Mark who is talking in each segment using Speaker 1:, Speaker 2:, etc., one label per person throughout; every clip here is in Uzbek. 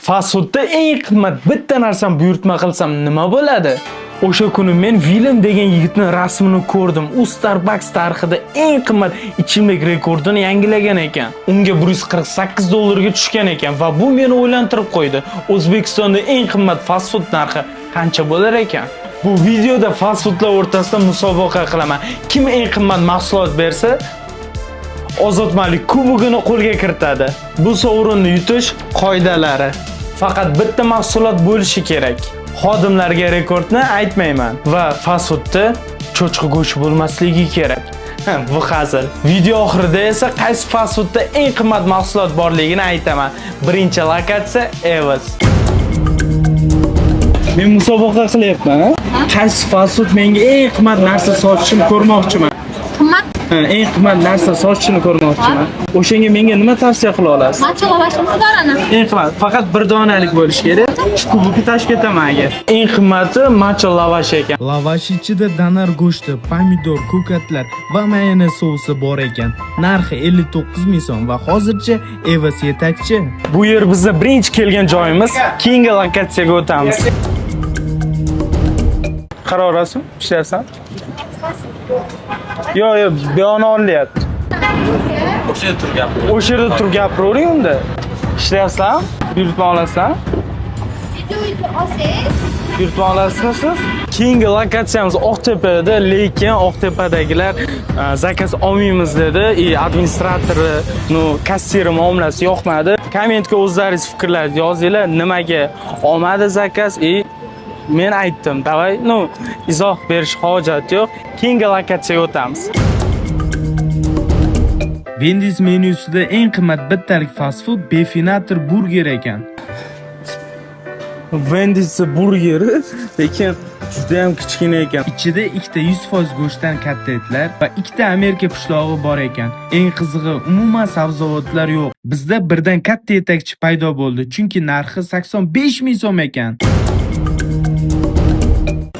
Speaker 1: Fast foodda eng qimmat bitta narsani buyurtma qilsam nima bo'ladi? O'sha kuni men Willem degan yigitning rasmini ko'rdim. U Starbucks tarixida eng qimmat ichimlik rekordini yangilagan ekan. Unga $148 ga tushgan ekan va bu meni o'ylantirib qo'ydi. O'zbekistonda eng qimmat fast food narxi qancha bo'lar ekan? Bu videoda fast foodlar o'rtasida musobaqa qilaman. Kim eng qimmat mahsulot bersa, Ozodmalik kubogini qo'lga kiritadi. Bu sovrinni yutish qoidalari. Faqat bitta mahsulot bo'lishi kerak. Xodimlarga rekordni aytmayman va fast foodda cho'chqa go'shti bo'lmasligi kerak. Bu hazil. Video oxirida esa qaysi fast foodda eng qimmat mahsulot borligini aytaman. Birinchi lokatsiya Evos. Men musobaqa qilyapman. Qaysi fast food menga eng qimmat narsa sotishini ko'rmoqchiman.
Speaker 2: Qimmat?
Speaker 1: Eng qimmat narsa sotishini ko'rmoqchiman. O'shanga menga nima tavsiya qila olasiz?
Speaker 2: Matcha lavashimiz bor ana.
Speaker 1: Eng qimmat faqat bir donalik bo'lishi kerak. Kubokni tashib ketaman agar. Eng qimmati matcha lavash ekan.
Speaker 3: Lavash ichida danar go'shti, pomidor, ko'katlar va mayonez sousi bor ekan. Narxi 59 ming so'm va hozircha Evos yetakchi.
Speaker 1: Bu yer bizda birinchi kelgan joyimiz. Keyingi lokatsiyaga o'tamiz. Qarorasizmi? Ishlayapsan? Yo'q, yo'q, bu yoqni olyapti.
Speaker 4: O'sha yerda turib gapiravering.
Speaker 1: O'sha yerda turib gapiravering unda. Ishlayapsizlarmi? Buyurtma olasizlarmi? Buyurtma olasizmi siz? Keyingi lokatsiyamiz Oqtepada, lekin Oqtepadagilar zakaz olmaymiz dedi. Administratori, kassiri muomalasi yoqmadi. Kommentga o'zlaringiz fikrlaringizni yozinglar, nimaga olmadi zakaz? Men aytdim, davay, izoh berish hojat yo'q. Keyingi lokatsiyaga o'tamiz.
Speaker 3: Wendy's menyusida eng qimmat bittalik fast food Befinator burger ekan.
Speaker 1: Wendy's burgeri lekin juda ham kichkina ekan.
Speaker 3: Ichida ikkita 100% go'shtdan kotletlar va ikkita Amerika pishlog'i bor ekan. Eng qizig'i, umuman sabzavotlar yo'q. Bizda birdan katta yetakchi paydo bo'ldi, chunki narxi 85 ming so'm ekan.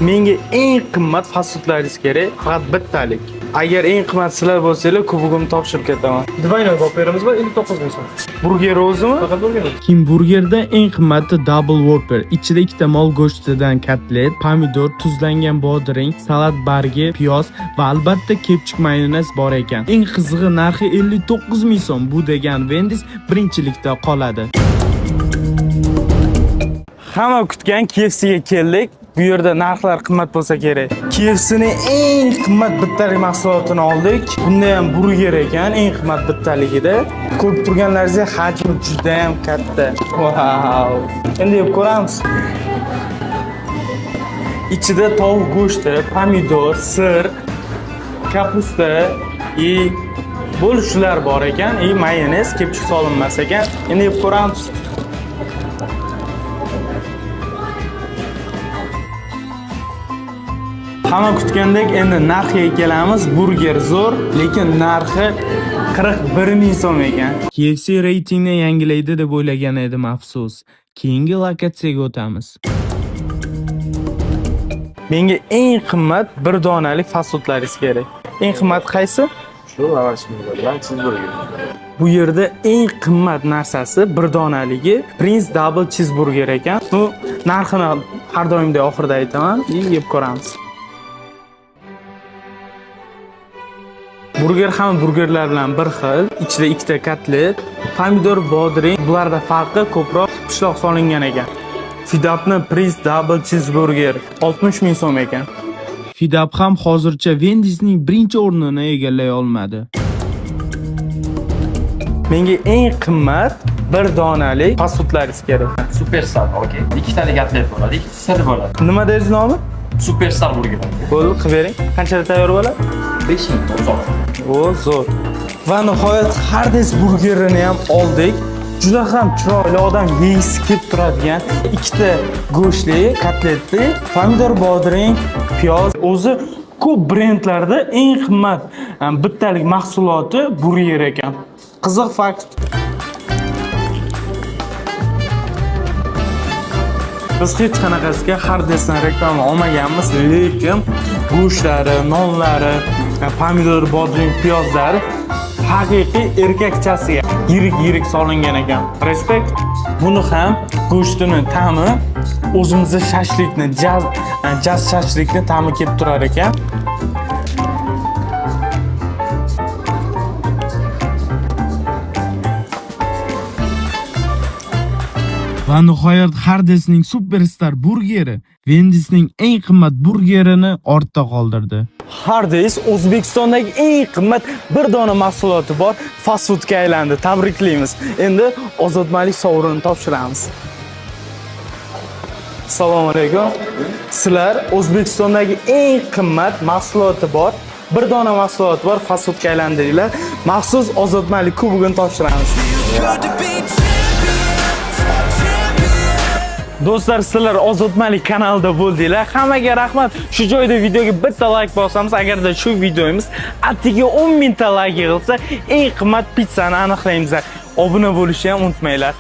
Speaker 1: Menga eng qimmat fast foodlaringiz kerak, faqat bittalik. Agar eng qimmat sizlar bo'lsanglar, kubogimni topshirib ketaman.
Speaker 5: Двойной Whopperimiz bor, 59 ming so'm.
Speaker 1: Burger o'zimi?
Speaker 5: Faqat burger.
Speaker 3: King burgerda eng qimmati Double Whopper. Ichida ikkita mol go'shtidan kotlet, pomidor, tuzlangan bodring, salat bargi, piyoz va albatta kepchik mayonez bor ekan. Eng qizig'i narxi 59 ming so'm. Bu degan Wendy's birinchilikda qoladi.
Speaker 1: Hamma kutgan KFCga keldik. Bu yerda narxlar qimmat bo'lsa kerak. KFCning eng qimmat bittalik mahsulotini oldik. Bunda ham burger ekan, eng qimmat bittaligida. Ko'rib turganlaringizdek hajmi juda ham katta. Vau! Endi yeb ko'ramiz. Ichida tovuq go'shti, pomidor, sir, kapusta bo'l shular bor ekan, mayonez, kepchik solinmas ekan. Endi yeb ko'ramiz. Hamma kutgandek endi narxiga kelamiz. Burger zo'r, lekin narxi 41 ming so'm ekan.
Speaker 3: KFC reytingni yangilaydi deb o'ylagan edim, afsus. Keyingi lokatsiyaga o'tamiz.
Speaker 1: Menga eng qimmat bir donalik fast foodlaringiz kerak. Eng qimmat qaysi?
Speaker 4: Shu lavashimiz bilan cheeseburger.
Speaker 1: Bu yerda eng qimmat narsasi bir donaligi Prince Double Cheeseburger ekan. Bu narxini har doimdek oxirida aytaman, yeb ko'ramiz. Burger ham burgerlar bilan bir xil, ichida ikkita kotlet, pomidor, bodring, bularda farqi ko'proq pishloq solingan ekan. Fidapni Prince Double Cheeseburger 60 ming so'm ekan.
Speaker 3: Fidap ham hozircha Wendy'sning birinchi o'rnini egallay olmadi.
Speaker 1: Menga eng qimmat bir donalik fast foodlaringiz kerak.
Speaker 4: Superstar, okey. Ikkitalik kotlet bo'ladi, ikkita sir bo'ladi.
Speaker 1: Nima dedingiz nomi?
Speaker 4: Superstar burger.
Speaker 1: Bo'ldi, qilib bering. Qanchada tayyor bo'ladi?
Speaker 4: 5 ming so'm.
Speaker 1: O, zo'r. Va nihoyat Hardee's burgerini ham oldik. Juda ham chiroyli, odam yegisi kelib turadigan ikkita go'shtli, kotletli, pomidor, bodring, piyoz. O'zi ko'p brendlarda eng qimmat bittalik mahsuloti burger ekan. Qiziq fakt. Biz hech qanaqasiga Hardee'sdan reklama olmaganmiz, lekin go'shtlari, nonlari, pomidor, bodring, piyozlari haqiqiy erkakchasiga yirik-yirik solingan ekan. Respekt. Buni ham go'shtini ta'mi o'zimizda shashlikni, jaz shashlikni ta'mi kelib turar ekan.
Speaker 3: Va nihoyat Hardesning Superstar burgeri Wendy'sning eng qimmat burgerini ortda qoldirdi.
Speaker 1: Hardees O'zbekistondagi eng qimmat bir dona mahsuloti bor fast foodga aylandi. Tabriklaymiz. Endi Ozodmalik sovrinini topshiramiz. Assalomu alaykum. Sizlar O'zbekistondagi eng qimmat mahsuloti bor bir dona mahsuloti bor fast foodga aylandinglar. Maxsus Ozodmalik kubogini topshiramiz. Do'stlar, sizlar Ozodmalik kanalida bo'ldinglar. Hammaga rahmat. Shu joyda videoga bitta like bosamiz. Agarda shu videomiz atigi 10 mingta like yig'ilsa, eng qimmat pitssani aniqlaymiz. Obuna bo'lishni ham unutmanglar.